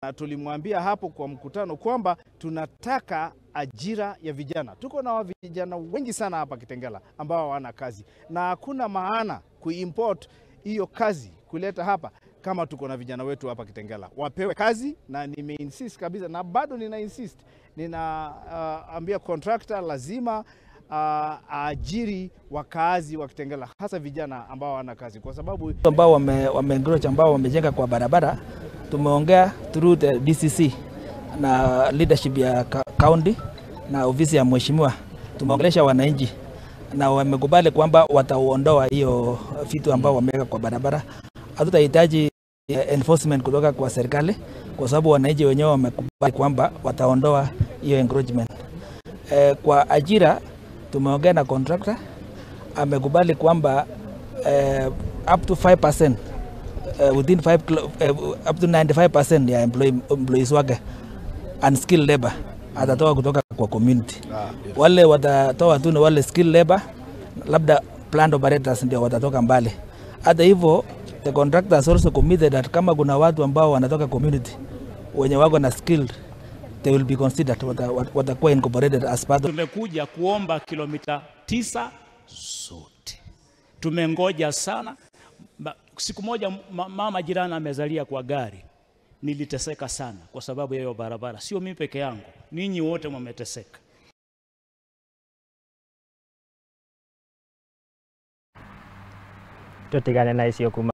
Na tulimwambia hapo kwa mkutano kwamba tunataka ajira ya vijana. Tuko na vijana wengi sana hapa Kitengela ambao hawana kazi, na hakuna maana kuimport hiyo kazi kuleta hapa kama tuko na vijana wetu hapa Kitengela, wapewe kazi. Na nimeinsist kabisa, na bado nina insist, ninaambia contractor lazima aajiri wakaazi wa Kitengela, hasa vijana ambao hawana kazi, kwa sababu ambao wame encroach, ambao wamejenga kwa barabara. Tumeongea through the DCC na leadership ya county na ofisi ya mheshimiwa, tumeongelesha wananchi na wamekubali kwamba watauondoa hiyo vitu ambao wameweka kwa barabara. Hatutahitaji enforcement kutoka kwa serikali kwa sababu wananchi wenyewe wamekubali kwamba wataondoa hiyo encroachment. Kwa ajira tumeongea na contractor, amekubali kwamba up to 5%, within 5 up to 95% ya employees wake unskilled labor atatoa kutoka kwa community. Wale watatoa tu ni wale skilled labor, labda plant operators ndio watatoka mbali. Hata hivyo, the contractors also committed that kama kuna watu ambao wanatoka community wenye wako na skilled, they will be considered, watakuwa incorporated as part of. Tumekuja kuomba kilomita 9 zote. Tumengoja sana. Siku moja mama jirani amezalia kwa gari. Niliteseka sana kwa sababu ya hiyo barabara. Sio mimi peke yangu, ninyi wote mmeteseka. Tutigane na icio kuma.